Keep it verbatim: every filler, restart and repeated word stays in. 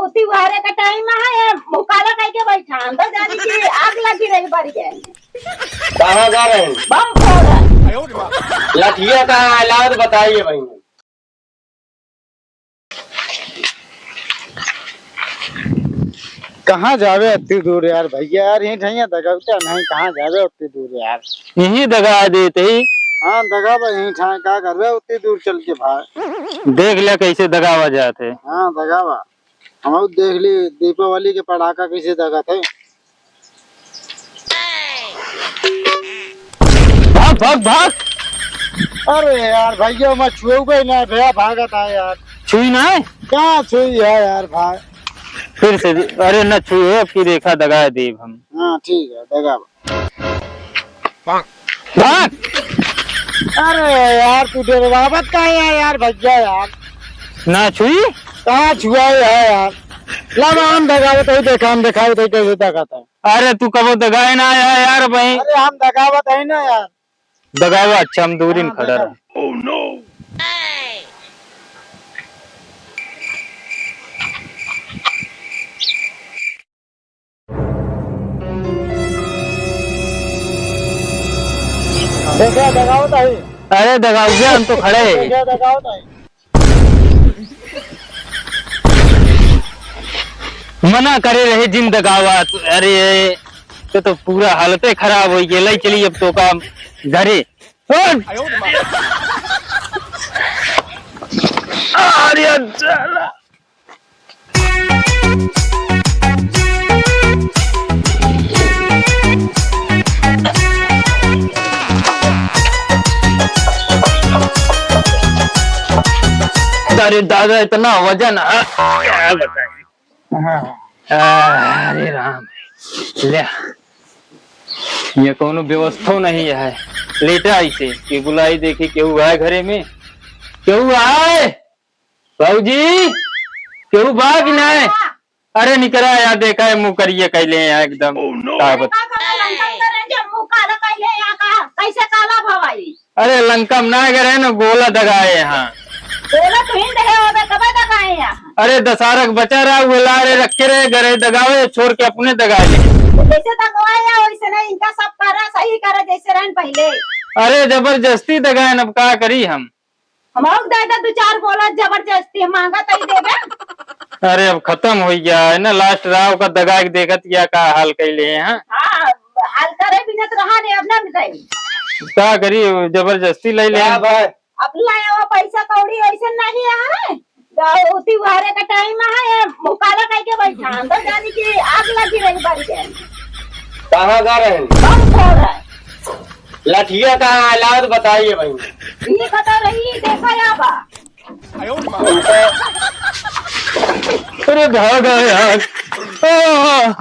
तिवारे का टाइम है, ये मुँह काला कइके बैठा, हम तो जानी कि आग लगी रही बड़ी है। कहाँ जा रहे हैं? बम फोड़। लठिया कहाँ है? लाओ तो बताइए भाई। कहाँ जावे अत्ती दूर यार भैया, यार यहीं ठैया दगौता नहीं, कहाँ जावे अत्ती दूर यार। यहीं दगा देते ही। हाँ दगावा यहीं ठाए, का करबे अत्ती दूर चल के भाई। देख ले कैसे दगावा जात है। हाँ दगावा। हम देख ली दीपावली के पटाखा कैसे दगत है। भाग, भाग, भाग। अरे यार भैया, मैं छुएगा ही ना भैया, भागत है यार। छुई ना है? क्या छुई है यार, भाग। फिर से, अरे ना छुई है, अब की देखा दगा देब हम। हाँ ठीक है, दगा। भाग। अरे यार, तू डरवावत का है यार, भैया यार। ना छुई? कहाँ छुआ है यार? ला ना, हम दगावत है, देखा, हम देखावत है, कैसे दगाता है। अरे तू कबो दगाए ना आया यार भाई। अरे हम दगावत है ना यार। दगावा अच्छा, हम दूरी में हाँ, खड़ा दगा। रहे। देखा, दगावत है। अरे दगाओगे, हम तो खड़े हैं। देखा, दगावत है। मना करे रहे जिन दगावा, अरे ये तो पूरा हालते खराब हो गया। ले चली अब तो का घरे। अरे चला। अरे दादा, इतना वजन है, क्या बताएं। हाँ। आ, अरे राम, ले, ये कौनो व्यवस्था नहीं है। लेटा ऐसे कि बुलाई देखी, केहू आए घरे में, केहू आए। भौजी, केहू बा कि नाय? अरे निकरा यार, देखा है मुँह करिए कैले हैं एकदम। Oh no! का बत- का करबे, लंका में करे जे मुँह काला कैले हैं का? कैसे काला भवाई? अरे लंका में ना गए ना, गोला दगाए हैं। गोला तो हिंद है, ओबे कबे दगाए हैं? अरे दशहरा के बचा रहा, वो ला रहे, रखे रहे, घरे दगावे, छोड़ के अपने दगाए ले। जैसे दगवाए हैं वैसे नहीं, इनका सब करा, सही करा जैसे रहन पहले। अरे जबरदस्ती दगाए, अब का करी हम? हम और दे दे दो चार बोला जबरदस्ती, हम मांगा तई देबे। अरे अब खत्म हो गया है ना, last राव का दगा के देखत क्या का हाल कैले हैं, हाँ? हाँ, हाल करे बिनत रहा ने, अब ना मिटाई। का करी, जबरदस्ती ले ले। का भाई? अब लाया हुआ पैसा कौड़ी ऐसे नहीं है। तो तिवारे का टाइम है, ये मुकाला कह के बैठा, अंदर जाने की आग लगी रही बड़ी है। कहाँ जा रहे हैं? बम फोड़ है। लठिया कहाँ है? लाओ तो बताइए भाई। ये पता रही, देखा या बा। अरे भागा यार। आ!